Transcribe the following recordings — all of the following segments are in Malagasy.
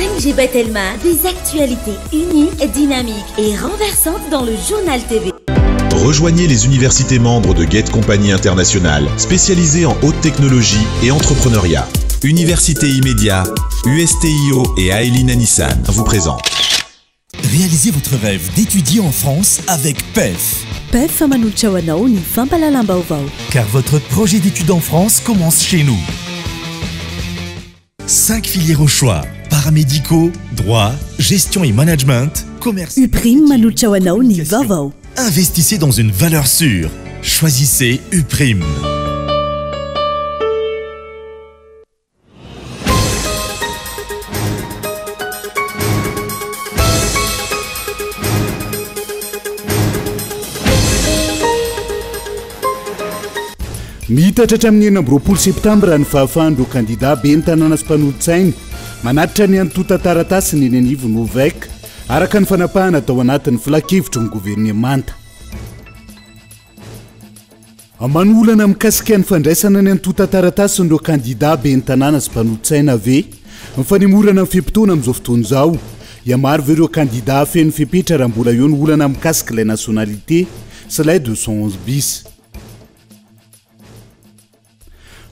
5G by Telma, des actualités uniques, dynamiques et renversantes dans le Journal TV. Rejoignez les universités membres de Gate Company International, spécialisées en haute technologie et entrepreneuriat. Université Immédiat, USTIO et Aelina Nissan vous présentent. Réalisez votre rêve d'étudier en France avec PEF. PEF manolotra ho anao ny fampahalalam-baovao. Car votre projet d'études en France commence chez nous. 5 filières au choix. Paramédicaux, droit, gestion et management, commerce. Uprime manolotra ho anao ny vaovao. Investissez dans une valeur sûre. Choisissez Uprime. Miitatra hatramin'ny 26 septambra ny fahafahan'ireo kandidà ben'ny tanàna sy mpanolotsaina manatitra ny antontan-taratasiny eny anivon'ny OVEC araka ny fanapahana tao anatin'ny filankevitry ny governemanta. Manolana mikasika ny fandraisana ny antontan-taratasin'ireo kandidà ben'ny tanàna sy mpanolotsaina ve ny fanemorana ny fe-potoana amin'izao fotoana izao? Hihamaro ve ireo kandidà feno fepetra raha mbola eo ny olana mikasika ilay nationalité sy ilay 211 bis?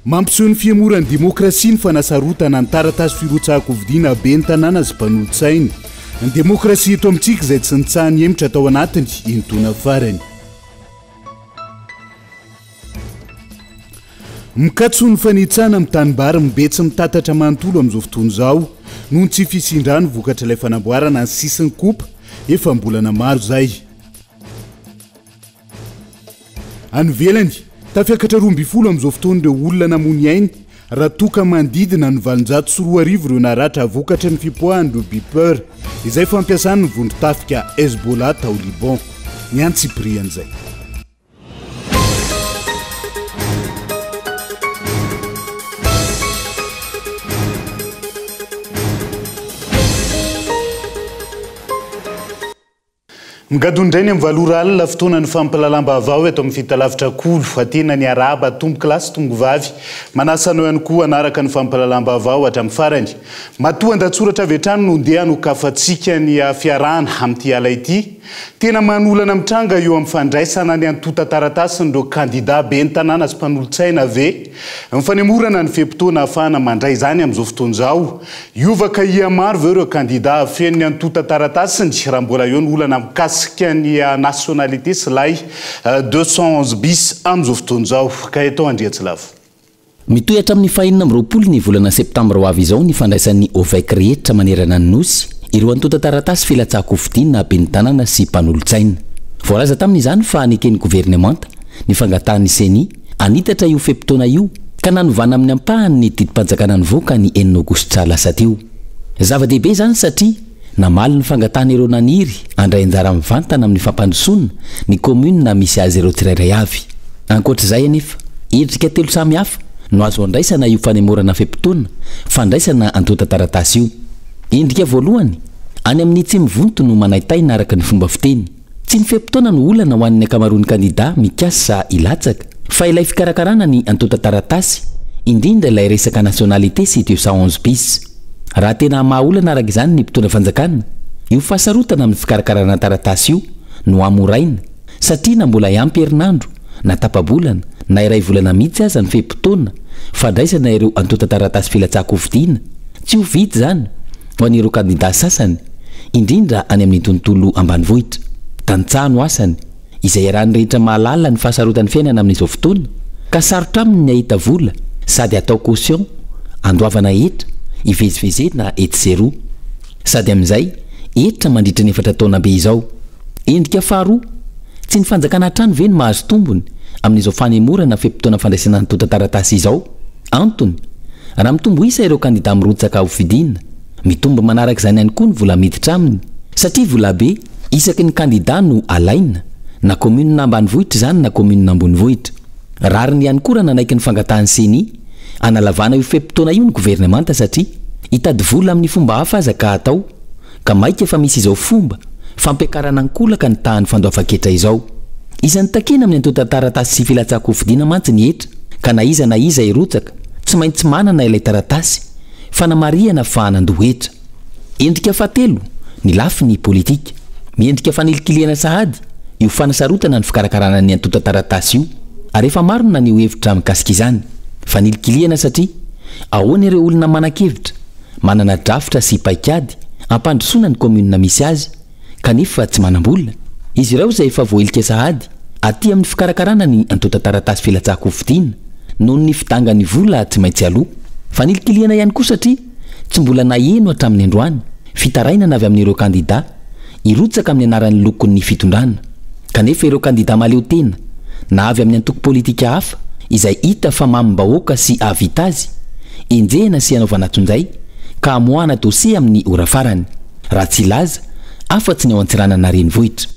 Mampiseho ny fihemoran'ny demokrasia ny fanasarotana ny taratasy firotsahan-kofidiana ben'ny tanàna sy mpanolotsaina. Ny demokrasia eto amintsika izay tsy nitsaha-nihemotra tao anatiny iny taona farany. Mikatso ny fanitsana amin'ny tanimbary mibetsy mitatatra manontolo amin'izao fotoana izao noho ny tsy fisian-drano vokatr'ilay fanamboarana ny sisin'ny kopa efa am-bolana maro izay. Any ivelany, tafiakatra 12 amin'izao fotoana ireo olona namoy ny ainy raha toa ka manodidina ny 2800 ireo naratra vokatry ny fipoahan'ireo beeper izay fampiasan'ny vondron-tafika Hezbollah tao Liban. Ny antsipirian'izay. Migadona indray ny amin'ny valo ora alina, fotoanan'ny fampahalalam-baovao eto amin'ny Fitalavitra Kolo. Tena niarahaba tompokolahy sy tompokovavy. Manasa anao ihany koa hanaraka ny fampahalalam-baovao hatramin'ny farany. Matoa an-datsoratra avy hatrany no ndeha hanokafantsika ny fiarahana amin'ity ala ity. Tena manolana mitranga eo amin'ny fandraisana ny antontan-taratasin'ireo kandidà ben'ny tanàna sy mpanolotsaina ve ny fanemorana ny fe-potoana ahafahana mandray izany amin'izao fotoana izao? Hiova ka hihamaro ve ireo kandidà hafeno ny antontan-taratasiny raha mbola eo ny olana mikasika ny nationalité sy ilay 211 bis amin'izao fotoana izao? Gaëtan Andriantsilavo. Mitohy hatramin'ny fahenina amby 20 ny volana septambra ho avy izao ny fandraisan'ny OVEC rehetra manerana ny Nosy ireo antontan-taratasy filatsahan-kofidina ben'ny tanàna sy mpanolotsaina. Voalaza tamin'izany fa neken'ny governemanta ny fangatahan'ny Ceni hanitatra io fe-potoana io ka nanovana amin'ny ampahany ny didim-panjakana nivoaka ny enina aogositra lasa teo. Zava-dehibe izany satria namaly ny fangatahan'ireo naniry handray anjara mivantana amin'ny fampandrosoana ny kaominina misy azy ireo tsirairay avy. Ankoatra izay anefa, endrika telo samy hafa no azo andraisana io fanemorana fe-potoana fandraisana antontan-taratasy io. Endrika voalohany, any amin'ny tsy mivonto no manaintaina araka ny fomba fiteny. Tsy ny fe-potoana no olana ho an'ny ankamaroan'ny kandidà mikasa hilatsaka, fa ilay fikarakarana ny antontan-taratasy, indrindra ilay resaka nationalité sy 211 bis. Raha tena hamaha olana araka izany ny mpitondra fanjakana, io fahasarotana amin'ny fikarakarana taratasy io no hamoraina, satria na mbola hiampy herinandro, na tapa-bolana, na iray volana mihitsy aza ny fe-potoana fandraisana ireo antontan-taratasy filatsahan-kofidina, tsy ho vita izany ho an'ireo kandidà sasany, indrindra any amin'ny tontolo ambanivohitra. Tantsaha no asany, izay iarahan'ny rehetra mahalala ny fahasarotan'ny fiainana amin'izao fotoana, ka sarotra aminy ny hahita vola sady hatao caution, andoavana hetra, hivezivezena etsy sy eroa. Sady amin'izay, hetra mandritra ny efatra taona be izao. Endrika faharoa, tsy ny fanjakana hatrany ve no mahazo tombony amin'izao fanemorana fe-potoana fandraisana antontan-taratasy izao? Antony, raha mitombo isa ireo kandidà mirotsaka hofidiana, mitombo manaraka izany ihany koa ny vola miditra aminy, satria volabe isaky ny kandidà no alaina, na kaominina ambanivohitra izany na kaominina ambonivohitra. Rariny ihany koa raha nanaiky ny fangatahan'ny Ceni hanalavana io fe-potoana io ny governemanta satria hitady vola amin'ny fomba hafa aza ka atao ka maika fa misy izao fomba fampiakarana ankolaka ny tahan'ny fandoavan-ketra izao. Isan'ny takiana amin'ny antontan-taratasy sy filatsahan-kofidina mantsy ny hetra ka na iza na iza hirotsaka, tsy maintsy manana ilay taratasy fanamarihana fa nandoa hetra. Endrika fahatelo, ny lafiny politika. Miendrika fanilikilihana sahady io fanasarotana ny fikarakarana ny antontan-taratasy io ary efa maro no naneho hevitra mikasika izany. Fanilikilihana satria ahoana ireo olona manan-kevitra, manana drafitra sy paikady hampandrosoana ny kaominina misy azy kanefa tsy manam-bola? Izy ireo izay efa voahilika sahady aty amin'ny fikarakarana ny antontan-taratasy filatsahan-kofidina noho ny fidangan'ny vola tsy maintsy aloa. Fanilikilihana ihany koa satria tsy mbola naheno hatramin'ny androany fitarainana avy amin'ireo kandidà hirotsaka amin'ny anaran'ny lokon'ny fitondrana. Kanefa ireo kandidà mahaleo tena na avy amin'ny antoko politika hafa izay hita fa mamim-bahoaka sy hahavita azy, enjehina sy anaovana antsonjay ka hamoahana dosie amin'ny ora farany, raha tsy hilaza afa-tsy ny ao Antsiranana renivohitra.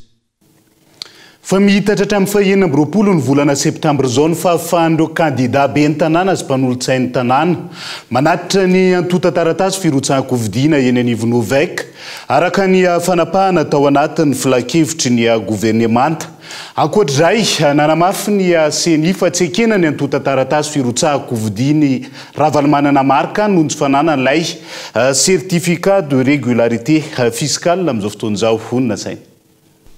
Fa miitatra hatramin'ny faha 26 ny volana septambra izao ny fahafahan'ireo kandidà ben'ny tanàna sy mpanolotsain'ny tanàna manatitra ny antontan-taratasy firotsahan-kofidiana eny anivon'ny OVEC, araka ny fanapahana tao anatin'ny filankevitry ny governemanta. Ankoatr'izay, nanamafy ny Ceni fa tsy ekena ny antontan-taratasy firotsahan-kofidian'i Ravalomanana Marc noho ny tsy fananany ilay certificat de régularité fiscale amin'izao fotoana izao, hoy ny nasainy.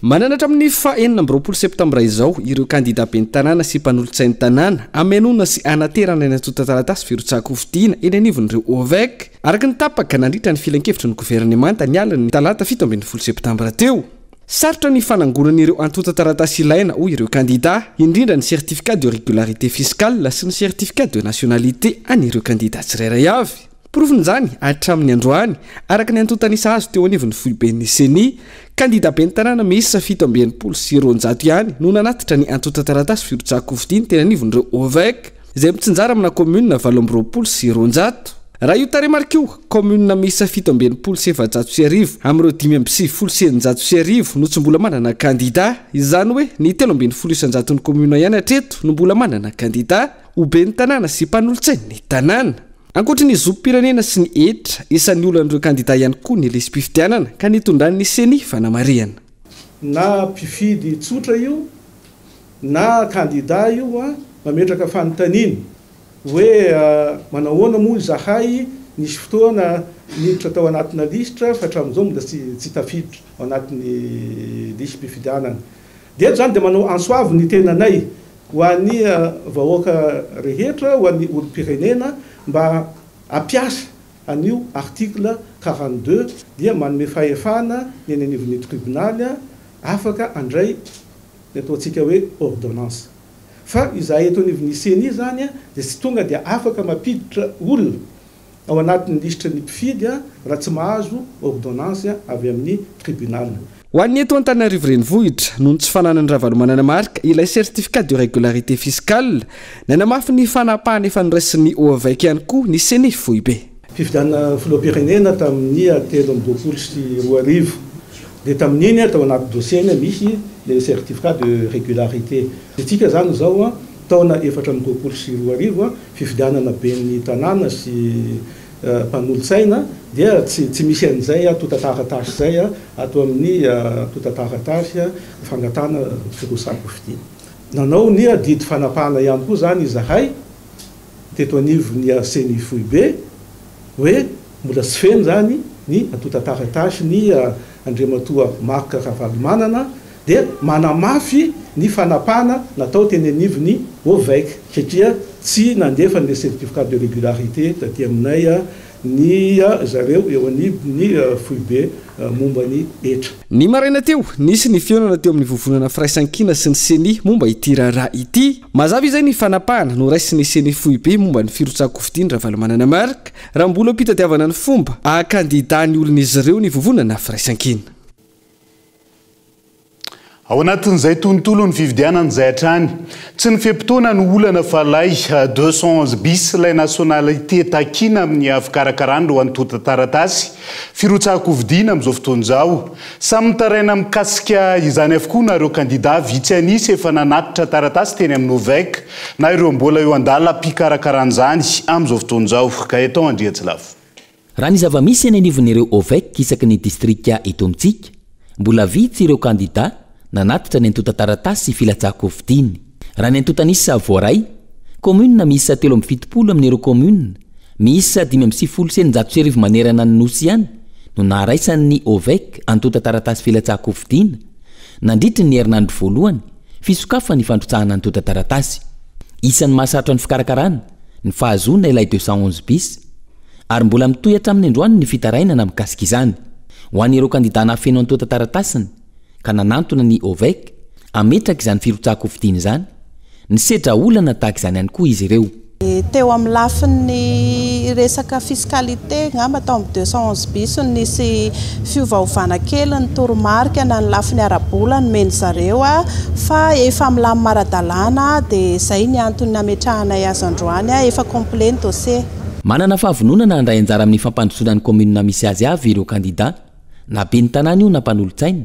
Manana hatramin'ny faha 26 septambra izao ireo kandidà ben'ny tanàna sy mpanolotsain'ny tanàna hamenoana sy hanaterana ny antontan-taratasy firotsahan-kofidina eny anivon'ireo OVEC, araka ny tapaka nandritra ny filankevitry ny governemanta ny alin'ny talata 17 septambra teo. Sarotra ny fanangonana ireo antontan-taratasy ilaina, hoy ireo kandidà, indrindra ny certificat de régularité fiscale sy ny certificat de nationalité an'ireo kandidà tsirairay avy. Porofon'izany, hatramin'ny androany, araka ny antontan'isa azo teo anivon'ny foiben'ny Ceni, kandidà ben'ny tanàna miisa 267 ihany no nanatitra ny antontan-taratasy firotsahan-kofidiny teny anivon'ireo OVEC, izay mitsinjara amina kaominina 228. Raha io tarehimarika io, kaominina miisa 1467 amin'ireo 1695 no tsy mbola manana kandidà, izany hoe ny 13 isan-jaton'ny kaominina ihany hatreto no mbola manana kandidà ho ben'ny tanàna sy mpanolotsain'ny tanàna. Ankoatry ny zom-pirenena sy ny hetra, isan'ny olan'ireo kandida ihany koa ny lisi-pifidianana ka nitondran'ny Ceni fanamarihana. Na mpifidy tsotra io na kandida io mametraka fanontaniana hoe manahoana moa izahay nisy fotoana niditra tao anatina lisitra fa hatramin'izao mbola tsy tafiditra ao anatin'ny lisi-pifidianana. Dia eto izany dia manao antso avo ny tenanay ho an'ny vahoaka rehetra, ho an'ny olom-pirenena mba hampiasa an'io article 42 dia manome fahefana ny eny anivon'ny tribonaly afaka handray ny ataontsika hoe ordonnance. Fa izahay eto anivon'ny Ceni izany dia tsy tonga dia afaka mampiditra olona ao anatin'ny lisitry ny mpifidy raha tsy mahazo ordonnance avy amin'ny tribunal. Ho an'ny eto Antananarivo Renivohitra, noho ny tsy fananan'i Ravalomanana Marc ilay certificat de régularité fiscale, nanamafy ny fanapahana efa noraisin'ny OAVEC ihany koa ny Ceni foibe. Fifidianana filoham-pirenena tamin'ny 2023 dia tamin'iny tao anaty dossier-ny misy ilay certificat de régularité. Isika izany izao taona 2024, fifidianana ben'ny tanàna sy mpanolotsaina dia tsy tsy misy an'izay antontan-taratasy izay ato amin'ny antontan-taratasy fangatahana firosahan-kofidina. Nanao ny didy fanapahana ihany koa izany izahay teto anivon'ny Ceni foibe hoe mbola tsy feno izany ny antontan-taratasy ny Andriamatoa Marc Ravalomanana dia manamafy ny fanapahana natao teny anivon'ny OVEC satria tsy nandefa ny certificat de régularité taty aminay ny zareo eo anivon'ny foibe momba ny hetra. Ny maraina teo, nisy ny fihaonana teo amin'ny Vovonana Firaisankina sy ny Ceni momba ity raharaha ity. Mazava izay ny fanapahana noraisin'ny Ceni foibe momba ny firotsahan-kofidiny Ravalomanana Marc, raha mbola eo am-pitadiavana ny fomba hahakandidà ny olon'izy ireo ny Vovonana Firaisankina. Ao anatin'izay tontolon'ny fifidianana izay hatrany, tsy ny fe-potoana no olana fa ilay 211 bis, ilay nationalité takiana amin'ny fikarakarana ireo antontan-taratasy firotsahan-kofidiana amin'izao fotoana izao. Samy mitaraina mikasika izany avokoa na ireo kandida vitsy an'isa efa nanatitra taratasy teny amin'ny OVEC na ireo mbola eo an-dalam-pikarakarana izany amin'izao fotoana izao. Gaëtan Andriantsilavo. Raha ny zava-misy eny anivon'ireo OVEC isaky ny distrika eto amintsika, mbola vitsy ireo kandida nanatitra ny antontan-taratasy filatsahan-kofidiny. Raha ny antontan'isa voaray, kaominina miisa 73 amin'ireo kaominina miisa 1695 manerana ny Nosy ihany no naharaisan'ny OVEC antontan-taratasy filatsahan-kofidina nandritry ny herinandro voalohany fisokafan'ny fandrotsahana antontan-taratasy. Isan'ny mahasarotra ny fikarakarana ny fahazoana ilay 211 bis ary mbola mitohy hatramin'ny androany ny fitarainana mikasika izany. Ho an'ireo kandidà nahafeno antontan-taratasiny ka nanantona ny OVEC hametraka izany firotsahan-kofidina izany, nisedra olana tahaka izany ihany koa izy ireo. Teo amin'ny lafiny resaka fiscalité angamba tao amin'ny 211 bis no nisy fiovaovana kely ny toromarika na ny lafiny ara-bola nomeny zareo fa efa milamina ara-dalàna dia izay ny antony nametrahanay azy androany, efa complet ny dossier. Manana fahavononana handray anjara amin'ny fampandrosoana ny kaominina misy azy avy ireo kandidà, na ben'ny tanàna io na mpanolotsaina,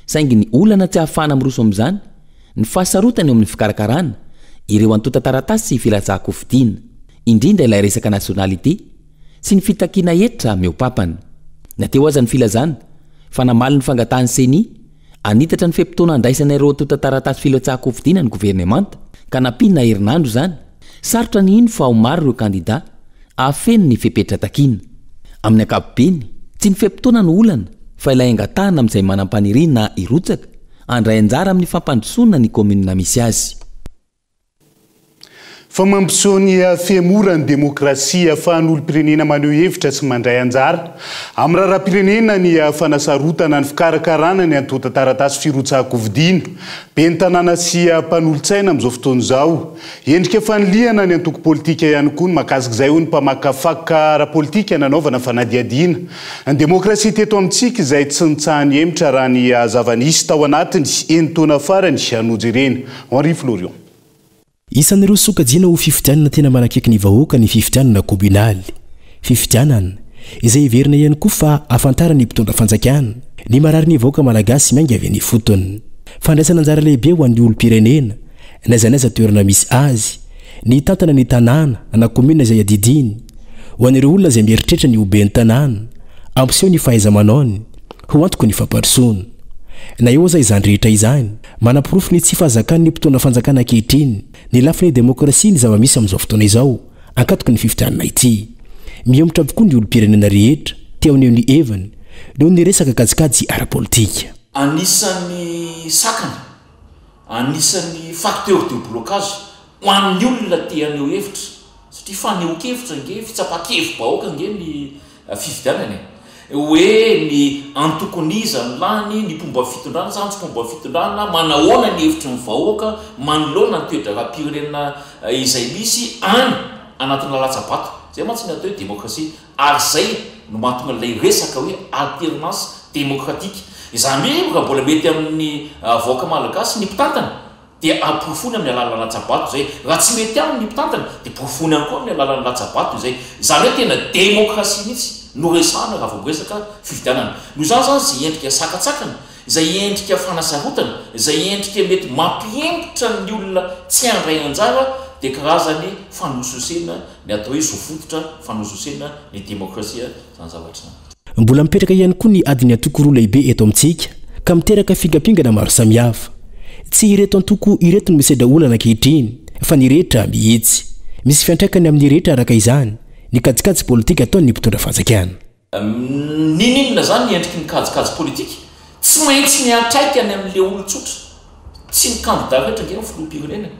saingy ny olana tsy ahafahana miroso amin'izany, ny fahasarotana eo amin'ny fikarakarana ireo antontan-taratasy filatsahan-kofidina, indrindra ilay resaka nationalité sy ny fitakiana hetra mihoa-papana. Na teo aza ny filazana fa namaly ny fangatahan'ny Ceni hanitatra ny fe-potoana handraisana ireo antontan-taratasy filatsahan-kofidina ny governemanta, ka nampiana herinandro izany, sarotra ny hino fa ho maro ireo kandidà hahafeno ny fepetra takiana. Amin'ny ankapobeny, tsy ny fe-potoana no olana fa ilay angatahana amin'izay manam-paniriana hirotsaka handray anjara amin'ny fampandrosoana ny kaominina misy azy. Fa mampiseho ny fihemoran'ny demokrasia ahafahan'ny olom-pirenena maneho hevitra sy mandray anjara amin'ny raharaham-pirenena ny fanasarotana ny fikarakarana ny antontan-taratasy firotsahan-kofidiana ben'ny tanàna sy mpanolotsaina amin'izao fotoana izao. Endrika fanilihana ny antoko politika ihany koa ny mahakasika izay, hoy ny mpamakafaka ara-politika nanaovana fanadihadiana ny demokrasia teto amintsika izay tsy nitsaha-nihemotra raha ny zava-nisy tao anatiny enin-taona farany no jerena. Henri Florian. Isan'ireo sokajiana ho fifidianana tena manakaiky ny vahoaka ny fifidianana kominaly. Fifidianana, izay heverina ihany koa fa ahafantaran'ny mpitondra fanjakana ny marary ny vahoaka malagasy miainga avy any ifotony. Fandraisana anjara lehibe ho an'ny olom-pirenena, n'aiza n'aiza toerana misy azy, ny hitantana ny tanàna na kaominina izay adidiany. Ho an'ireo olona izay mieritreritra ny ho ben'ny tanàna, hampiseho ny fahaiza-manaony, ho antoky ny fampandrosoana. Na eo aza izany rehetra izany, manaporofo ny tsy fahazakan'ny mpitondra fanjakana ankehitriny ny lafiny demokrasia ny zava-misy amin'izao fotoana izao ankatoky ny fifidianana ity. Mihemotra avokoa ny olom-pirenena rehetra te haneho ny heviny noho ny resaka kajikajy ara-politika. Anisan'ny sakana, anisan'ny facteur de blocage ho an'ny olona te haneho hevitra, satria fanehoan-kevitra ange, fitsapan-kevi-bahoaka ange ny fifidianana e! Hoe ny antokon'iza no lany, ny mpomba fitondrana sa ny tsy mpomba fitondrana, manahoana ny hevitry ny vahoaka manoloana ny toe-draharaham-pirenena izay misy any anatin'ny lalatsa-bato. Izay mantsy ny atao hoe demokrasia. Ary izay no mahatonga ilay resaka hoe alternance démocratique. Izany hoe raha mbola mety amin'ny vahoaka malagasy ny mpitantana, dia porofoiny amin'ny alalan'ny latsa-bato izay. Raha tsy mety aminy ny mpitantana dia porofoiny ihany koa amin'ny alalan'ny latsa-bato izay. Izany hoe tena demokrasia mihitsy no resahana raha vao miresaka fifidianana. Noho izany izany izay endrika sakantsakana, izay endrika fanasarotana, izay endrika mety mampihemotra ny olona tsy handray anjara dia karazany fanosihosena ny atao hoe zo fototra, fanosihosena ny demokrasia izany zavatra izany. Mbola mipetraka ihany koa ny adin'ny antoko roa lehibe eto amintsika ka miteraka fingampingana maro samihafa. Tsy ireto antoko ireto no misedra olana ankehitriny fa ny rehetra mihitsy. Misy fiantraikany amin'ny rehetra araka izany ny kajikajy politika ataon'ny mpitondra fanjakana. N'inon'inona izany ny endriky ny kajikajy politika, tsy maintsy miantraika any amin'ilay olon-tsotra. Tsy ny kandida rehetra ange no filoham-pirenena e.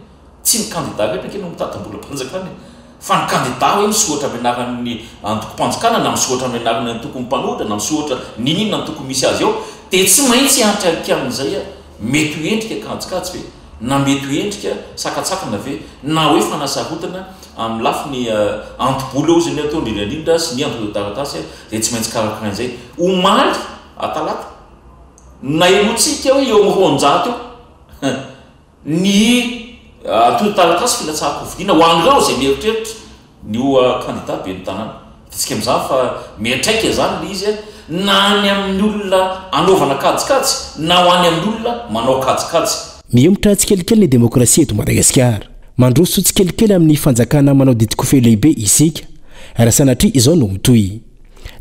Tsy ny kandida rehetra ange no mitatim-bolam-panjakana e! Fa ny kandida hoe misoratra amin'ny anaran'ny antokom-panjakana na misoratra amin'ny anaran'ny antokon'ny mpanohitra na misoratra n'inon'inona antoko misy azy ao dia tsy maintsy hiantraika amin'izay mety ho endrika kajikajy ve na mety ho endrika sakantsakana ve na hoe fanasarotana amin'ny lafiny anto-bola hozy ny atao indrindra indrindra sy ny antontan-taratasy dia tsy maintsy karakarain'izay. Omaly talata nahenoantsika hoe eo amin'ny 200 eo Ny antontan-taratasy filatsahan-kofidina ho an'ireo izay mieritreritra ny ho kandida ben'ny tanàna. Hitantsika amin'izany fa miantraika izany ilay izy na any amin'ny olona anaovana kajikajy na ho any amin'ny olona manao kajikajy. Mihemotra tsikelikely ny demokrasia eto Madagasikara. Mandroso tsikelikely amin'ny fanjakana manao didikofehy lehibe isika, raha sanatria izao no mitohy.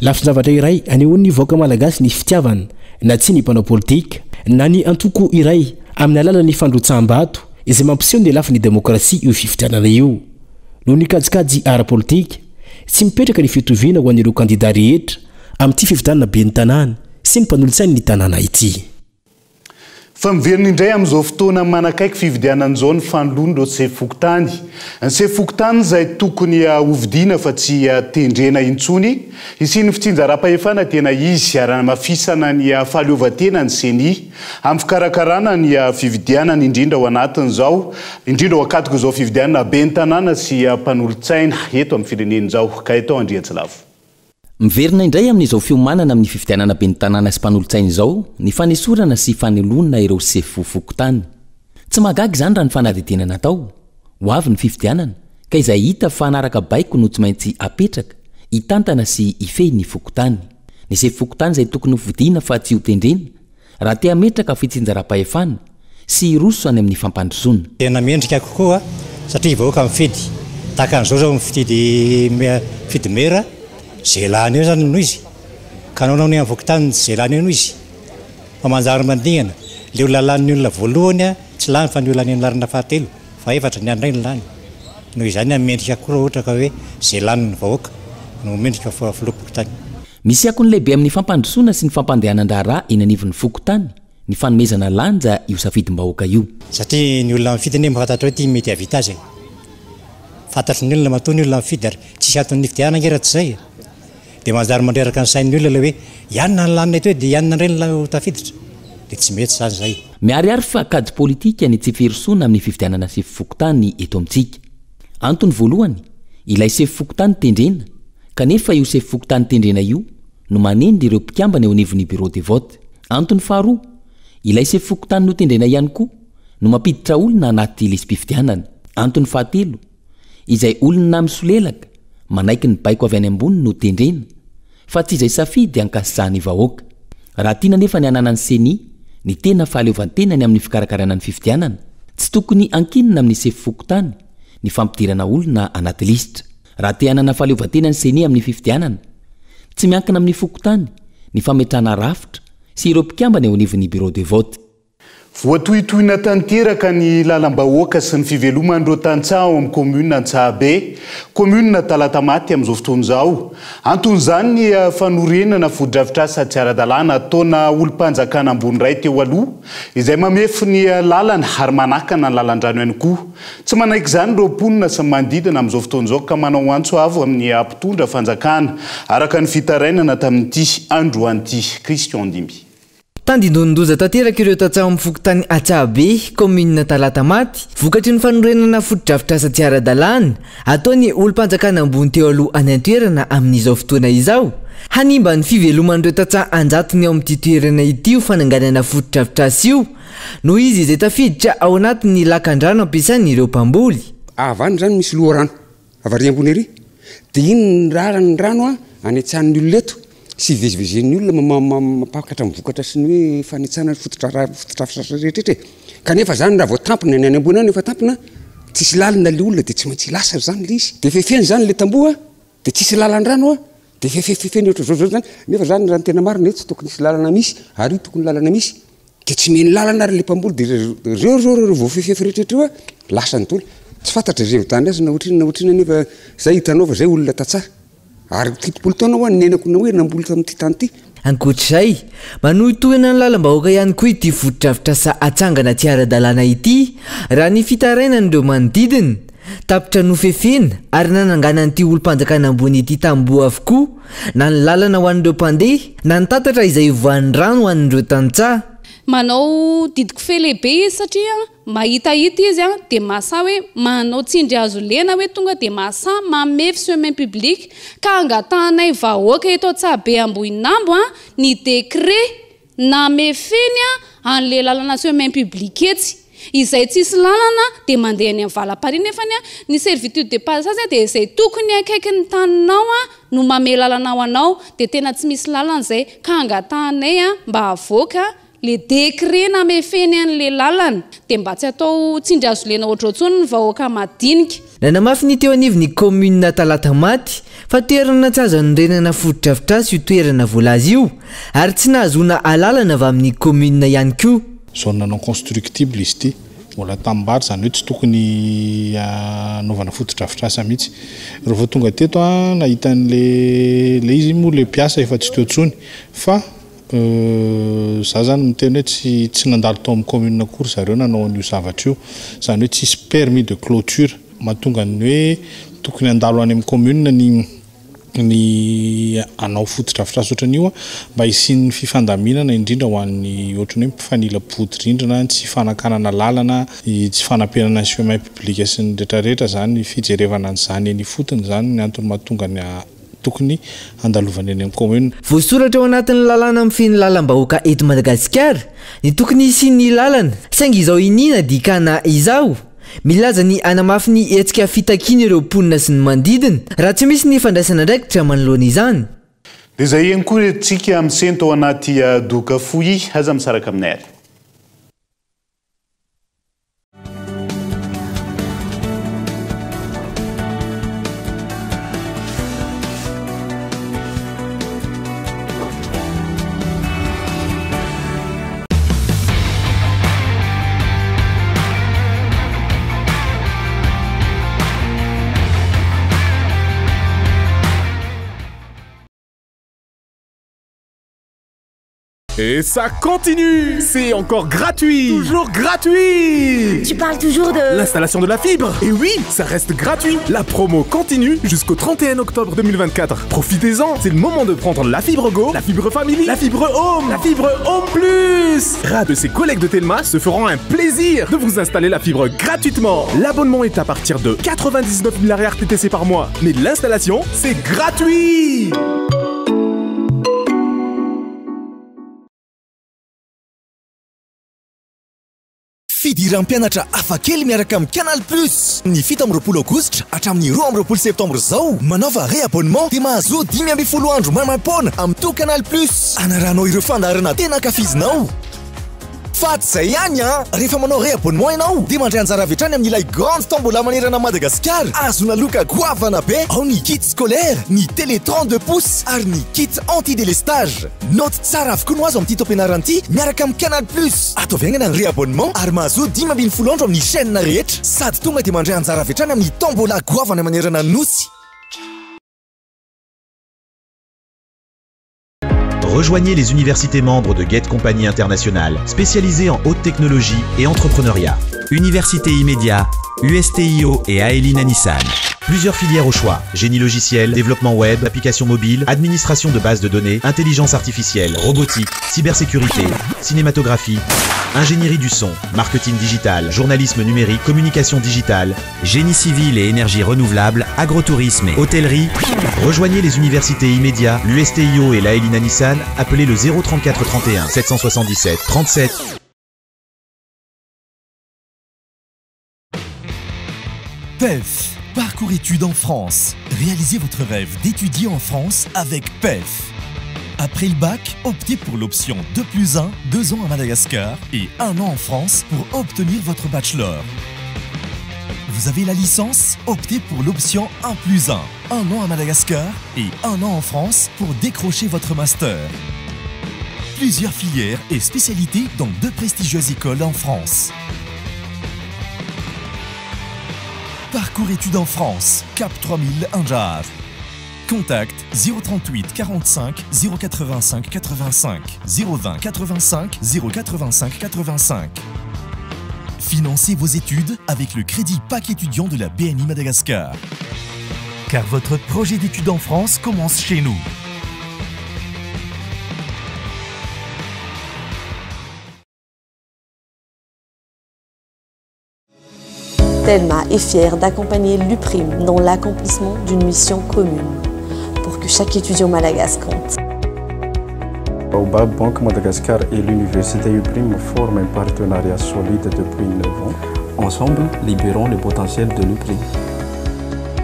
Lafin-javatra iray anehoan'ny vahoaka malagasy ny fitiavana na tsia ny mpanao politika na ny antoko iray amin'ny alalan'ny fandrotsaham-bato izay mampiseho ny lafiny demokrasia io fifidianana io. Noho ny kajikajy ara-politika, tsy mipetraka ny fitoviana ho an'ireo kandida rehetra. amin'ity fifidianana ben'ny tanàna sy ny mpanolotsain'ny tanàna ity. Fa miverina indray amin'izao fotoana manakaiky fifidianana izao ny fanoloan'ireo sefo fokontany. Ny sefo fokontany izay tokony hovidiana fa tsy tendrena intsony. Hisian'ny fitsinjaram-pahefana tena izy ary hanamafisana ny fahaleovantenan'ny Ceni amin'ny fikarakarana ny fifidianana indrindra ao anatin'izao indrindra ao ankatok'izao fifidianana ben'ny tanàna sy mpanolotsaina eto amin'ny firenena izao. Gaëtan Andriantsilavo. Miverina indray amin'izao fiomanana amin'ny fifidianana ben'ny tanàna sy mpanolotsaina izao ny fanesorana sy fanoloana ireo sefo fokontany. Tsy mahagaga izany raha ny fanadihadiana natao. Ho avy ny fifidianana ka izay hita fa hanaraka baiko no tsy maintsy apetraka hitantana sy hifehy ny fokontany. Ny sefo fokontany izay tokony hofidiana fa tsy hotendrena raha te hametraka fitsinjaram-pahefana sy hiroso any amin'ny fampandrosoana. Tena mendrika kokoa satria vahoaka mifidy. Tahaka an'izao zao mifidy mifidy maire, ze lany eo zany no izy. Ka anao ny amin'ny fokontany tsy ze lany eo no izy. Fa manjary mandingana. Le olona lanin'ny olona voalohany tsy lany fa ny olona any amin'ny laharana fahatelo, fahefatra, ny any indray no lany. Noho izany mendrika kokoa raha ohatra ka hoe ze lanin'ny vahoaka no mendrika filoham-pokontany. Misy akony lehibe amin'ny fampandrosoana sy ny fampandehanan-draharaha eny anivon'ny fokontany ny fanomezana lanja io safidim-bahoaka io. Satria ny olona mifidy anie mahafantatra hoe ity mety hahavita azy e. Fantatry ny olona matoa ny olona mifidy ary tsisy antony nifidianana ange raha tsy izay e. Dia manjary mandreraka ny sain'ny olona ilay hoe ianona ny lanina eto hoe dia ianona indray no ho tafiditra. Dia tsy mety izany izay. Miharihary fa kajy politika ny tsy firosoana amin'ny fifidianana sefo fokontany eto amintsika. Antony voalohany, ilay sefo fokontany tendrena Kanefa io sefo fokontany tendrena io no manendry ireo mpikambana eo anivon'ny bureau de vote. Antony faharoa, ilay sefo fokontany notendrena ihany koa no mampiditra olona anaty lisi-pifidianana. Antony fahatelo, izay olona misolelaka, manaiky ny baiko avy any ambony no tendrena, fa tsy izay safidy ankasitrahan'ny vahoaka. Raha tiana anefa ny hananan'ny Ceni ny tena fahaleovantenany amin'ny fikarakarana ny fifidianana, tsy tokony ankinina amin'ny sefo fokontany ny fampidirana olona anaty lisitra. Raha te hanana fahaleovantena ny Ceni amin'ny fifidianana, tsy miankina amin'ny fokontany ny fametrahana rafitra sy ireo mpikambana eo anivon'ny bureau de vote. Voatohitohina tanteraka ny lalam-bahoaka sy ny fiveloman'ireo tantsaha ao amin'ny kaominina Antsahabe, kaominina Talatamaty amin'izao fotoana izao. Anton'izany ny fanorenana fotodrafitrasa tsy ara-dalàna ataona olom-panjakana ambony iray teo aloha, izay mamefy ny lalana ary manakana ny lalan-drano ihany koa. Tsy manaiky izany ireo mponina sy ny manodidina amin'izao fotoana izao ka manao antso avo amin'ny mpitondra fanjakana, araka ny fitarainana tamin'ity androany ity. Christian Ndimby. Tandindonin-doza tanteraka ireo tantsaha ao amin'ny fokontany Antsahabe, kaominina Talatamaty, vokatry ny fanorenana fotodrafitrasa tsy ara-dalàna, ataon'ny olom-panjakana ambony teo aloha any an-toerana amin'izao fotoana izao. Hanimba ny fiveloman'ireo tantsaha an-jatony ao amin'ity toerana ity io fananganana fotodrafitrasa io, Noho izy izay tafiditra ao anatin'ny lakan-drano ampiasain'ireo mpamboly. Avy any izany misy loharano avy ary ambony ary dia iny ny raran'ny rano anetsahan'ny olona eto sy ivezivezen'ny olona mampakatra ny vokatra sy ny hoe fanetsana ny fotodrafitrasa rehetra e. Kanefa izany raha vao tampina ny any ambony any efa tampina tsisy lalina ilay olona dia tsy maintsy lasa izany ilay izy. Dia fefeny izany ilay tamboho dia tsisy lalan-drano dia fefefefeny ohatr'izao izao izany nefa izany raha ny tena marina io tsy tokony hisy lalana misy ary io tokony lalana misy. Dia tsy mino lalana ary le mpamboly dia reo reo reo voafefefy rehetra reo a lasany daholo. Tsy fantatra izay vidany azy na ohatr'inona na ohatr'inona nefa zay hitanao fa zay olona tantsaha. Ary 70 taona hoa ny nenako na hoe namboly tamin'ity tany ity. Ankoatr'izay, manohitohina ny lalam-bahoaka ihany koa ity fotodrafitrasa atsangana tsy ara-dalàna ity, raha ny fitarainan'ireo manodidina. Tapitra nofefena ary nananganan'ity olom-panjakana ambony ity tamboho avokoa na ny lalana ho an'ireo mpandeha, na ny tatatra izay hivoahan'ny rano ho an'ireo tantsaha. Manao didikofehy lehibe izy satria mahitahita izy dia mahasahy hoe manao tsindry hazo lena hoe tonga dia mahasahy mamefy semaine publique ka angatahanay vahoaka eto Antsahabe Ambohinambo ny décret Namefeny anle lalana chemin public etsy. Izay tsisy lalana dia mandeha any amin'ny valamparihy nefany ny servitude de passage dia izay tokony akaikin'ny taninao no mamehy lalana ho anao dia tena tsy misy lalana izay ka angatahanay mba havoaka le décret namefeny anle lalana dia mba tsy atao tsindry hazo lena ohatr'izao intsony ny vahoaka madinika. Nanamafy ny teo anivon'ny kaominina Talatamaty fa toerana tsy azo anorenana fotodrafitrasa io toerana voalaza io ary tsy nahazoana alalana avy amin'ny kaominina ihany koa. Zone non constructible izy ity. mbola tanimbary, izany hoe tsy tokony hanaovana fotodrafitrasa mihitsy. Rehefa tonga teto aho nahita an'le le izy moa le mpiasa efa tsy teo intsony fa za zany miteny hoe tsy tsy nandalo tao amin'ny commune akory zareo nanao an'io zavatra io, izany hoe tsisy permis de cloture. Mahatonga ny hoe tokony handalo any amin'ny commune ny ny hanao fotodrafitrasa ohatran'io mba hisian'ny fifandaminana indrindra ho an'ny ohatran'ny hoe mpifanila vodirindrina, ny tsy fanakanana lalana, ny tsy fanaperana ny chemin public sy ny retraretra izany, ny fijerevana an'izany eny ifotony izany ny antony mahatonga ny tokony handalovana eny amin'ny commune. Voasoratra ao anatin'ny lalàna mifehy ny lalam-bahoaka eto Madagasikara ny tokony hisian'ny lalana, saingy izao iniana dikana izao. Milaza ny hanamafy ny hetsika fitakiana ireo mponina sy ny manodidina raha tsy misy ny fandraisana andraikitra manoloana izany. Dia izay ihany koa tsika misento ao anaty doka fohy, aza misaraka aminay ary. Et ça continue C'est encore gratuit Toujours gratuit Tu parles toujours de... L'installation de la fibre Et oui, ça reste gratuit La promo continue jusqu'au 31 octobre 2024. Profitez-en C'est le moment de prendre la fibre Go, la fibre Family, la fibre Home, la fibre Home Plus Rad de ses collègues de Telma se feront un plaisir de vous installer la fibre gratuitement L'abonnement est à partir de 99 000 RTTC par mois. Mais l'installation, c'est gratuit Fidiram-pianatra hafakely miaraka amin'ny Canal Plus! Ny 27 aogositra hatramin'ny 22 septambra izao, manaova réabonnement dia mahazoa 15 andro maimaim-poana amin'ny tout Canal Plus hanarahanao ireo fandaharana tena ankafizinao. Fa tsy izay ihany an! Rehefa manao réabonnement ianao dia mandray anjara avy hatrany amin'ilay grande tombola manerana an'i Madagasikara ahazoana loka goavana be, ao ny kit scolaire, ny télé 32 pouces ary ny kit anti-délestage. Naoty tsara avokoa no azo amin'ity taom-pianarana ity miaraka amin'ny Canal Plus. Ataovy haingana ny réabonnement ary mahazoa 15 andro amin'ny chaîne rehetra. Sady tonga dia mandray anjara avy hatrany amin'ny tombola goavana manerana ny Nosy. Rejoignez les universités membres de Get Company International, spécialisées en haute technologie et entrepreneuriat. Université Immédiat, USTIO et Aelina Nissan. Plusieurs filières au choix. Génie logiciel, développement web, applications mobiles, administration de bases de données, intelligence artificielle, robotique, cybersécurité, cinématographie, ingénierie du son, marketing digital, journalisme numérique, communication digitale, génie civil et énergie renouvelable, agrotourisme et hôtellerie. Rejoignez les universités immédiats, l'USTIO et l'Aelina Nissan, appelez le 034 31 777 37. PEF, parcours études en France. Réalisez votre rêve d'étudier en France avec PEF. Après le bac, optez pour l'option 2 plus 1, 2 ans à Madagascar et 1 an en France pour obtenir votre bachelor. Vous avez la licence Optez pour l'option 1 plus 1, 1 an à Madagascar et 1 an en France pour décrocher votre master. Plusieurs filières et spécialités dans deux prestigieuses écoles en France. Parcours études en France, Cap 3000 Anjar. Contact 038 45 085 85 020 85 085 85. Financez vos études avec le crédit PAC étudiant de la BNI Madagascar. Car votre projet d'études en France commence chez nous. Telma est fière d'accompagner l'UPRIM dans l'accomplissement d'une mission commune pour que chaque étudiant malagasy compte. Baobab Bank Madagascar et l'Université UPRIM forment un partenariat solide depuis 9 ans. Ensemble, libérons le potentiel de l'UPRIM.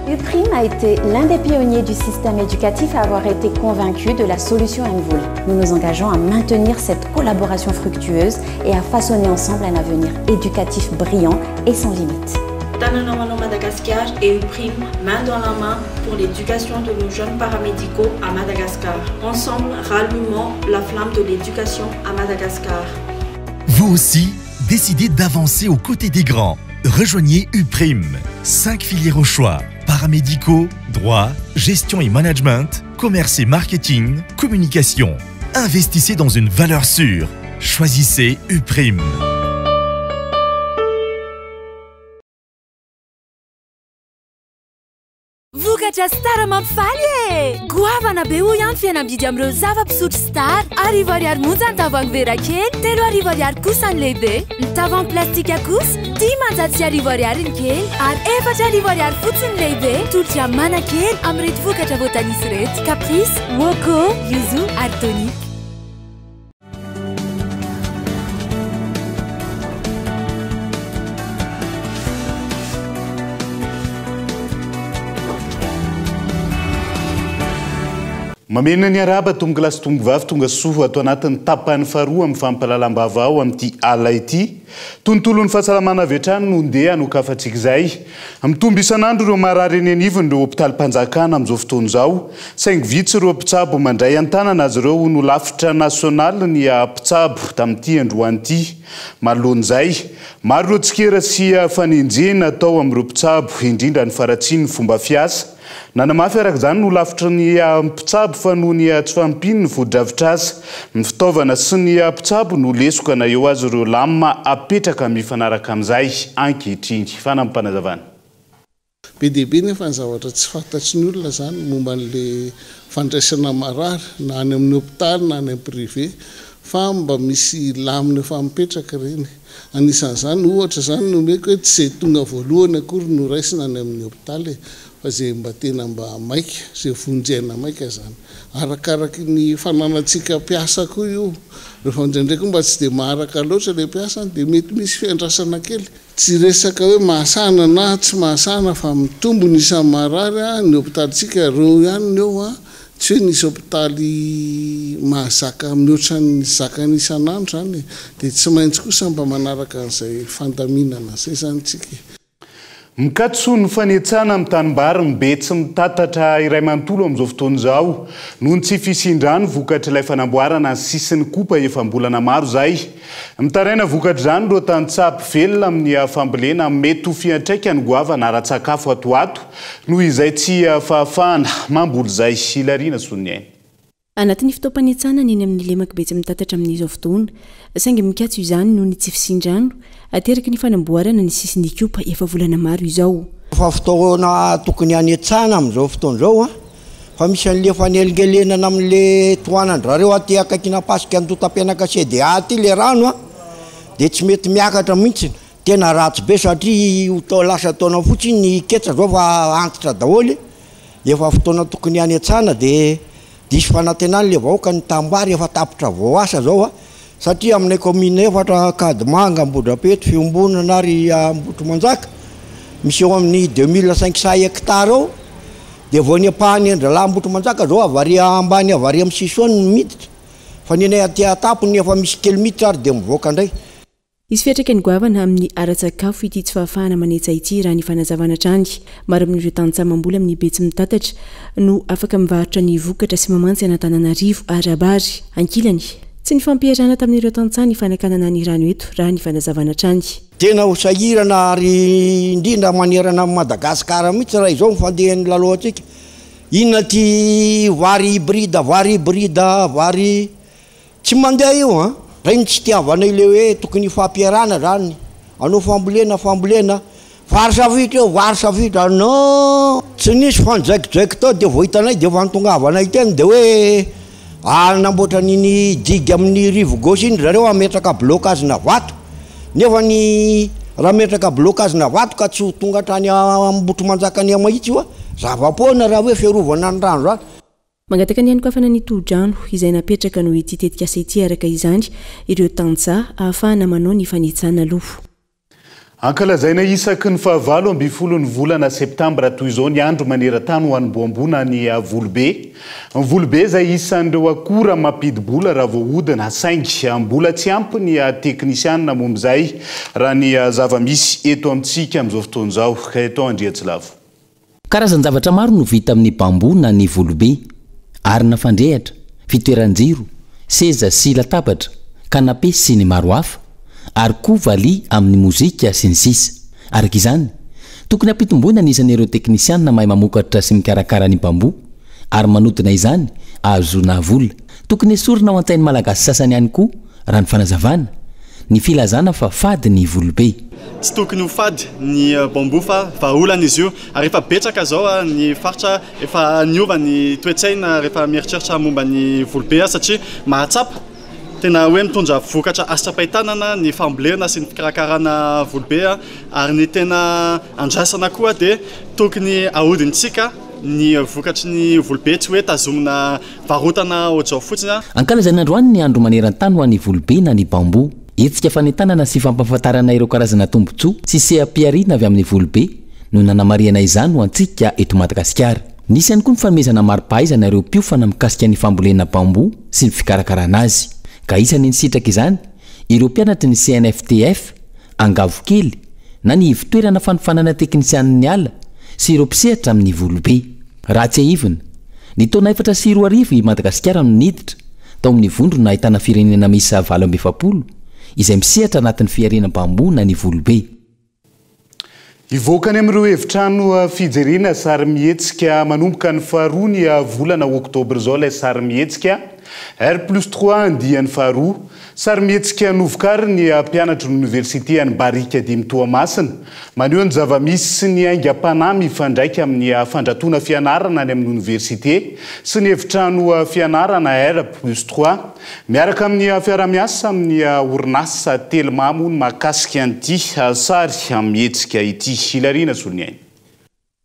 UPRIM a été l'un des pionniers du système éducatif à avoir été convaincu de la solution MVOL. Nous nous engageons à maintenir cette collaboration fructueuse et à façonner ensemble un avenir éducatif brillant et sans limite. Tanana Madagascar et UPRIM, main dans la main pour l'éducation de nos jeunes paramédicaux à Madagascar. Ensemble, rallumons la flamme de l'éducation à Madagascar. Vous aussi, Décidez d'avancer aux côtés des grands. Rejoignez Uprime. 5 filières au choix. Paramédicaux, droit, gestion et management, commerce et marketing, communication. Investissez dans une valeur sûre. Choisissez Uprime. Vokatra Star mampifaly e! Goavana be hoy aho ny fihenam-bidy amin'ireo zava-pisotro Star. Arivo ariary monja ny tavoahangy vera kely, 3 arivo ariary kosa ny lehibe. Ny tavoahangy plastika kosa, 1500 ariary ny kely ary 4000 ariary fotsiny ny lehibe. Tolotra manan-kery amin'ireto vokatra voatanisa ireto, Caprice, Woko, Yuzu ary Tonic. Mamerina ny arahaba tompokolahy sy tompokovavy tonga soa ato anatin'ny tapany faharoa amin'ny fampahalalam-baovao amin'ity alina ity. Tontolon'ny fahasalamana avy hatrany no ndeha hanokafantsika izay. Mitombo isan'andro ireo marary eny anivon'ireo hopitalim-panjakana amin'izao fotoana izao, saingy vitsy ireo mpitsabo mandray an-tanana azy ireo ho holafitra nasionaly ny mpitsabo tamin'ity androany ity. Manoloana izay, maro ireo tsikera sy fanenjehina atao amin'ireo mpitsabo, indrindra ny faharatsian'ny fomba fiasa. Nanamafy araka izany ny holafitry ny mpitsabo fa noho ny tsy fahampian'ny fotodrafitrasa, ny fitaovana sy ny mpitsabo no lesoka na eo aza ireo lamina apetraka mifanaraka amin'izay ankehitriny. Fanampim-panazavana. Be dia be nefa ny zavatra tsy fantatry ny olona izany momba an'ilay fandraisana marary na any amin'ny hopitaly na any amin'ny privé fa mba misy lamina efa mipetraka ireny. Anisan'izany ohatra izany no omeko hoe tsy izay tonga voalohany akory no raisina any amin'ny hopitaly e, fa izay mba tena mba maika, izay vonjy aina maika izany. Arakaraky ny fananantsika mpiasa koa io. Rehefa indraindray koa mba tsy dia maharaka loatra ilay mpiasa dia mety misy fiandrasana kely. Tsy resaka hoe mahasahana na tsy mahasahana fa mitombo ny isan'ny marary a, ny hopitalintsika ireo ihany ny eo a, tsy hoe nisy hopitaly mahazaka mihoatra ny zakany isan'andro izany e, dia tsy maintsy kosa mba manaraka an'izay fandaminana izay izany tsika e. Mikatso ny fanetsana amin'ny tanimbary ny Betsimitatatra iray manontolo amin'izao fotoana izao noho ny tsy fisian-drano vokatr'ilay fanamboarana ny sisin'ny Kopa efa am-bolana maro izay. Mitaraina vokatr'izany ireo tantsaha mpivelona amin'ny fambolena amin'ny mety ho fiantraikany goavana ara-tsakafo ato ho ato noho izay tsy fahafahana mamboly izay. Hilariana Soniaina. Anatin'ny fotoam-panetsana ny eny amin'ny lemak'i Betsimitatatra amin'izao fotoana, saingy mikatso izany noho ny tsy fisian-drano ateraky ny fanamboarana ny sisin'Ikopa efa volana maro izao. Efa fotoana tokony hanetsana amin'izao fotoana izao an! Fa misy an'le fanelingelenana amin'le tohanan-dRareo aty akaikin'Ampasika Andotapenaka CDA aty le rano an! De tsy mety miakatra mihitsy. Tena ratsy be satria ho tao lasa taona fotsiny ny ketsa zao fa antitra daholo. Efa fotoana tokony hanetsana de diso fanantenana le vahoaka ny tanimbary efa tapitra voaasa zao a! Satria aminay commune efatra Ankadimanga, Ambohidrapeto, Fiombonana ary Ambohitrimanjaka misy eo amin'ny 2500 hectares eo dia vao ny ampahany an-dralahy Ambohitrimanjaka zao avy ary ambany avy ary amin'ny sisony no miditra fa ny anay aty an-tampony efa misy kely miditra ary dia mivoaka indray. Hisy fiantraikany goavana amin'ny ara-tsakafo ity tsy fahafahana manetsa ity raha ny fanazavana hatrany. Maro amin'ireo tantsaha mamboly amin'ny Betsimitatatra no afaka mivarotra ny vokatra sy mamantsy an'Antananarivo ara-bary. Ankilany, tsy nifampiarahana tamin'ireo tantsaha ny fanakanana ny rano eto raha ny fanazavana hatrany. Tena ho sahirana ary indrindra manerana an'i Madagasikara mihitsy raha izao ny fandehan'ny lalaontsika. Inona ity vary hybride, vary hybride, vary. Tsy mandeha io an! Zay no tsy itiavanay le hoe tokony hifampiarahana zany, anao fambolena fambolena, vary safitra eo vary safitra, non! Tsy nisy fa nijaikojaiko tao de vao hitanay de efa nitongavanay teny de hoe hanamboatra an'iny digue amin'ny rive gauche iny ry zareo hametraka blocage na vato, nefa ny raha ametraka blocage na vato ka tsy ho tonga hatrany Ambohitrimanjaka any Mahitsy io an, zava-poana raha hoe fiarovana ny rano zany. Mangataka ny hanokafana ny tohodrano izay napetraka noho ity tetikasa ity araka izany ireo tantsaha ahafahana manao ny fanetsana aloha. Ankalazaina isaky ny fahavalo ambin'ny folon'ny volana septambra toy izao ny andro maneran-tany ho an'ny boamboa na ny volobe. Ny volobe izay isan'ireo akora mampidi-bola raha vao hodina saingy mbola tsy ampy ny teknisianina momba izay raha ny zava-misy eto amintsika amin'izao fotoana izao. Gaëtan Andriantsilavo. Karazan-javatra maro no vita amin'ny bamboa na ny volobe, arina fandrehatra, fitoeran-jiro, seza sy latabatra, canapé sy ny maro hafa. ary koa valiha amin'ny mozika sy ny sisa Araka izany, tokony hampitomboina ny isan'ireo teknisianina mahay mamokatra sy mikarakara ny bambou ary manodina izany ahazoana vola. Tokony hesorina ao an-tsain'ny Malagasy sasany ihany koa, raha ny fanazavana, ny filazana fa fady ny volobe. Tsy tokony ho fady ny bambou fa vahaolana izy io ary efa betsaka izao ny faritra efa niova ny toe-tsaina rehefa mieritreritra momba ny volobe satria mahatsapa tena hoe mitondra vokatra azo tsapain-tanana ny fambolena sy ny fikarakarana volobe ary ny tena andrasana koa dia tokony ahodintsika ny vokatry ny volobe tsy hoe tazomina varotana ohatr'izao fotsiny. Ankalazaina androany ny andro maneran-tany ho an'ny volobe na ny bambou. Hetsika fanentanana sy fampahafantarana ireo karazana tombontsoa sy seha-pihariana avy amin'ny volobe no nanamarihana izany ho antsika eto Madagasikara. Nisy ihany koa ny fanomezana mari-pahaizana ireo mpiofana mikasika ny fambolena bambou sy ny fikarakarana azy. Ka isan'ny nisitraka izany ireo mpianatry ny CNFTF Angavokely na ny ivon-toerana fanofanana teknisianin'ny ala sy ireo mpisehatra amin'ny volobe. Raha tsiahivina, ny taona 2004 i Madagasikara no niditra tao amin'ny vondrona ahitana firenena miisa 48 izay misehatra anatin'ny fihariana bambou na ny volobe. Hivoaka any amin'ireo efitrano fijerena sarimihetsika manomboka ny faharoa ny volana oktobra izao ilay sarimihetsika R plus trois andiany faharoa. Sarimihetsika novokarin'ny mpianatry ny oniversite any Barikadimy Toamasina. Maneho ny zava-misy sy ny aingam-panahy mifandraika amin'ny fandratoana fianarana any amin'ny oniversite sy ny efitrano fianarana R plus trois. Miaraka amin'ny fiaraha-miasa amin'ny orinasa Telma moa ny mahakasika an'ity sarimihetsika ity. Hilariana Soloniaina.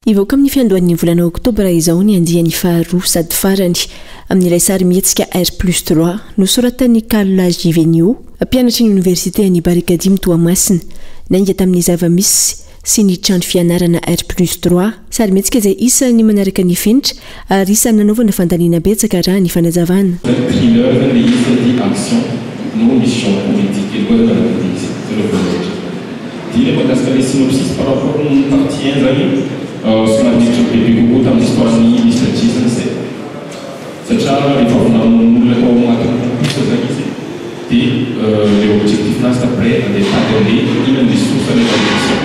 Hivoaka amin'ny fiandohan'ny volana oktobra izao ny andiany faharoa sady farany amin'ilay sarimihetsika R plus trois nosoratan'i Carla Givenio, mpianatry ny oniversite any Barikadimy Toamasina. Niainga tamin'ny zava-misy sy ny trano fianarana R plus trois, sarimihetsika izay isan'ny manaraka ny fenitra ary isan'ny nanaovana fandaniana betsaka raha ny fanazavana. Zany thriller zany le izy sady action no misy genre comédie kely koa zany anatin'le izy, zay aloha voalohany indrindra. Dia ilay mahakasika ilay synopsis par rapport ny partie un zany somary niditra bebe kokoa tamin'ny histoire-n'i Mister G zany izay. Satria rehefa avy namono olona tao anatin'ny campus zany izy dia ilay objectif-nazy d'après andeha hitady an'ilay inona ny source an'ilay malédiction.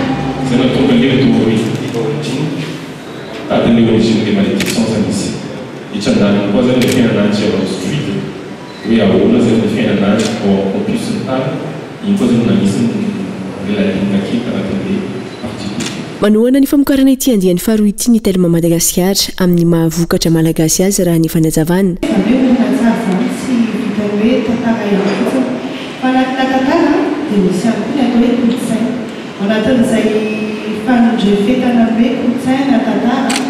Izay nahatonga an'ilay atao hoe origine, hitady an'ilay origine-n'ilay malédiction zany izy. Hitrandrahany koa zany ilay fiainana any Gerald Street. Hoe ahoana zany ny fiainana any ao amin'ny campus sy ny tariny, iny koa zany nanisy ny lalinina kely tanatin'le partie deux. Manohana ny famokarana ity andiany faharoa ity ny Telma Madagasikara amin'ny maha vokatra malagasy azy raha ny fanazavana. Izany hoe horonantsary izany tsy vitan'ny hoe tantara ihany fotsiny fa anatina tantara dia misy ihany koa ny atao hoe kolontsaina. Ao anatin'izay fandrefetana ny hoe kolontsaina, tantara,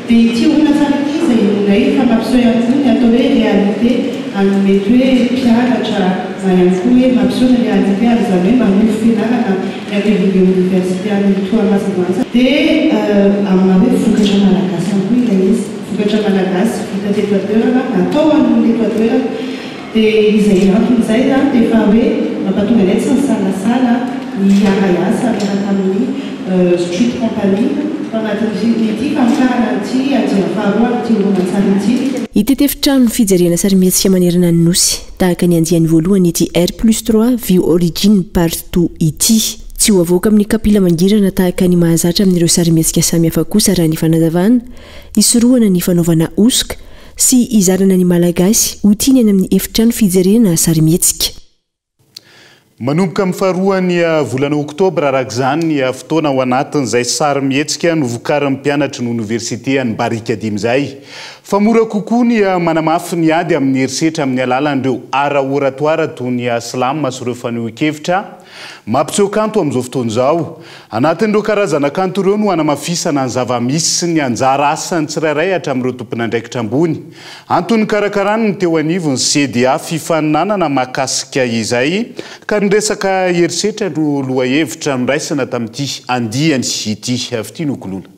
Dia ity horonantsary ity izay inoanay fa mampiseho ihany koa ny atao hoe réalité an'ny mety hoe mpianatra na ihany koa hoe mampiseho ny réalité an'izany hoe manovo fianarana ny anivon'ny oniversite any Toamasina izany. Dia amin'ny maha hoe vokatra malagasy ihany koa ilay izy, vokatra malagasy vita teto an-toerana, natao ho an'ny olona eto an-toerana. Dia izay antony izay izany dia efa hoe mampatonga anay tsy nisalasala ny hiara-hiasa miaraka amin'ny Street Company tao anatin'ity famokarana an'ity andiany faharoa amin'ity horonantsary ity. Hitety efitrano fijerena sarimihetsika manerana ny Nosy, tahaka ny andiany voalohany ity R plus trois View Origin Part Two ity. Tsy ho avoaka amin'ny kapila mangirana tahaka ny mahazatra amin'ireo sarimihetsika samihafa kosa raha ny fanazavana, hisorohana ny fanaovana hosoka, sy hizarana ny Malagasy ho tiany any amin'ny efitrano fijerena sarimihetsika. Manomboka amin'ny faharoan'ny volana oktobra araka izany ny fotoana ao anatin'izay sarimihetsika novokarin'ny mpianatry ny oniversite any Barikadimy izay. Fa mora kokoa ny manamafy ny ady amin'ny herisetra amin'ny alalan'ireo art oratoire toy ny slam sy ireo fanehoan-kevitra mampiseho kanto amin'izao fotoana izao. Anatin'ireo karazana kanto ireo no hanamafisana ny zava-misy sy ny anjara asan'ny tsirairay hatramin'ireo tompon'andraikitra ambony. Antony nikarakarany ny teo anivon'ny CDA fifaninanana mahakasika izay ka ny resaka herisetra no lohahevitra noraisina tamin'ity andiany ity. Fitia Nokoloana.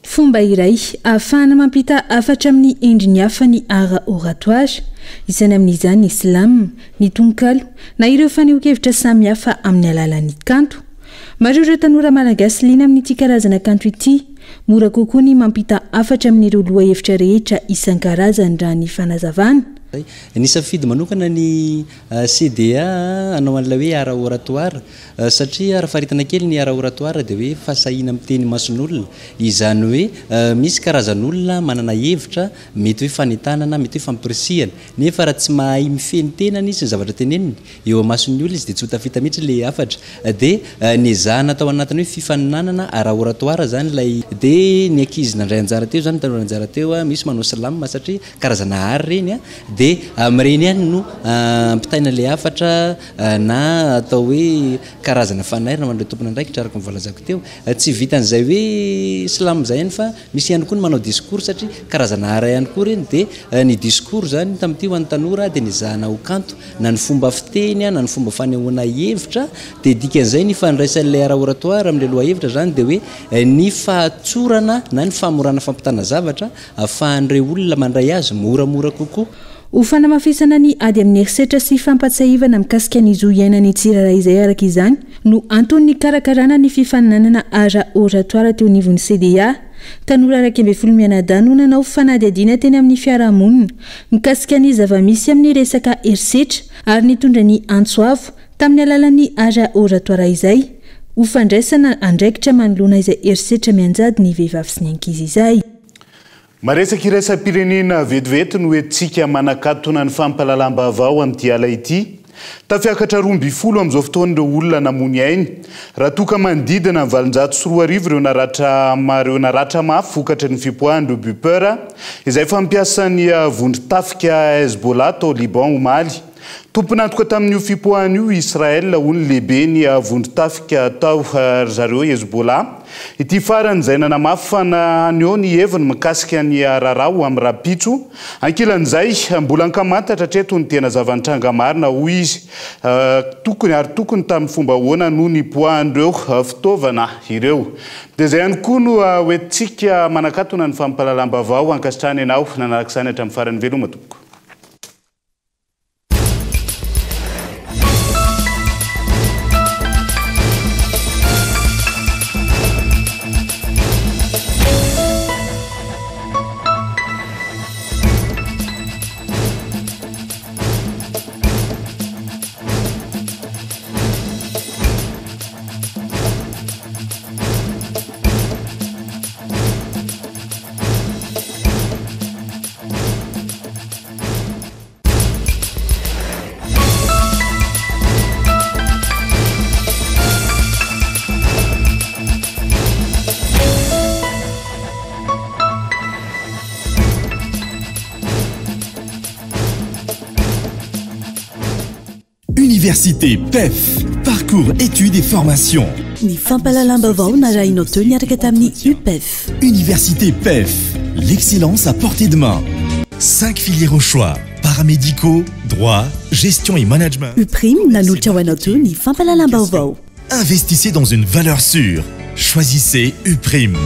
Fomba iray ahafahana mampita hafatra amin'ny endriny hafa ny art oratoire. Isany amin'izany ny slam, ny tononkalo, na ireo fanehoan-kevitra samihafa amin'ny alalan'ny kanto. Maro ireo tanora malagasy liana amin'ity karazana kanto ity. Mora kokoa ny mampita hafatra amin'ireo lohahevitra rehetra isan-karazany raha ny fanazavana. Nisafidy manokana ny CDA hanao an'ilay hoe art oratoire satria raha faritana kely ny art oratoire dia hoe fahasahiana miteny imason'olona, izany hoe misy karazan'olona manana hevitra mety hoe fanentanana, mety hoe fampirisihana nefa raha tsy mahay mifehy ny tenany sy ny zavatra teneniny eo imason'ny olona izy dia tsy ho tafita mihitsy ilay hafatra. Dia nezahana tao anatin'ny hoe fifaninanana art oratoire izany ilay dia ny ankizy nandray anjara teo izany, tanora anjara teo, misy manao slam satria karazana art ireny dia amin'ireny ihany no ampitaina ilay hafatra na atao hoe karazana fanairana ho an'ireo tompon'andraikitra araka ny voalazako teo. Tsy vitan'izay hoe slam izay ihany fa misy ihany koa ny manao discours satria karazana art ihany koa ireny dia ny discours izany tamin'ity ho an'ny tanora dia nezahana ho kanto na ny fomba fiteny na ny fomba fanehoana hevitra dia dikan'izay ny fandraisan'ilay art oratoire amin'ilay lohahevitra izany dia hoe ny fahatsorana na ny famorana fampitana zavatra ahafahan'ireo olona mandray azy moramora kokoa. Ho fanamafisana ny ady amin'ny herisetra sy fampatsiahivana mikasika ny zo iainan'ny tsirairay izay araka izany no antony nikarakarana ny fifaninanana ara oratoire teo anivon'ny CDA. Tanora 11 mianadahy no nanao fanadihadiana teny amin'ny fiarahamonina mikasika ny zava-misy amin'ny resaka herisetra ary nitondra ny antso avo tamin'ny alalan'ny ara oratoire izay ho fandraisana andraikitra manoloana izay herisetra mianjady ny vehivavy sy ny ankizy izay. Maresaka iraisam-pirenena vetivety no entintsika manakatona ny fampahalalam-baovao amin'ity ala ity. Tafiakatra 12 amin'izao fotoana ireo olona namoy ainy, raha toa ka manodidina ny 2800 ireo naratra ireo naratra mafy vokatry ny fipoahan'ireo bupeur izay fampiasan'ny vondron-tafika Hezbollah tao Liban omaly. Tompon'antoka tamin'io fipoahana io i Israel, hoy ny lehiben'ny vondron-tafika tao ry zareo Hezbollah. Ity farany izay nanamafy fa haneho ny heviny mikasika ny raharaha ho amin'ny rahampitso. Ankilan'izay, mbola ankamantatra hatreto ny tena zava-nitranga marina, hoy izy. Tokony ary tokony tamin'ny fomba ahoana no nipoahan'ireo fitaovana ireo. Dia izay ihany koa no hoentintsika manakatona ny fampahalalam-baovao. Ankasitrahana ianao nanaraka izany hatramin'ny farany. Veloma tompoko. Université PEF, parcours études et formation. Ny fampahalalam-baovao narahinao teo niaraka tamin'ny UPEF. Université PEF, l'excellence à portée de main. Cinq filières au choix, paramédicaux, droit, gestion et management. UPRIM nanolotra ho anao teo ny fampahalalam-baovao. Investissez dans une valeur sûre. Choisissez UPRIM.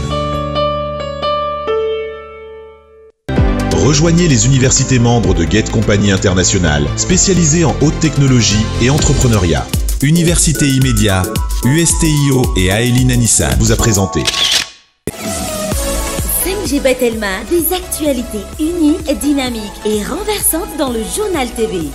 Rejoignez les universités membres de Gate Company International, spécialisées en haute technologie et entrepreneuriat. Université Immédiat, USTIO et Aelina Nissan vous a présenté. 5G Batelma, des actualités uniques, dynamiques et renversantes dans le journal TV.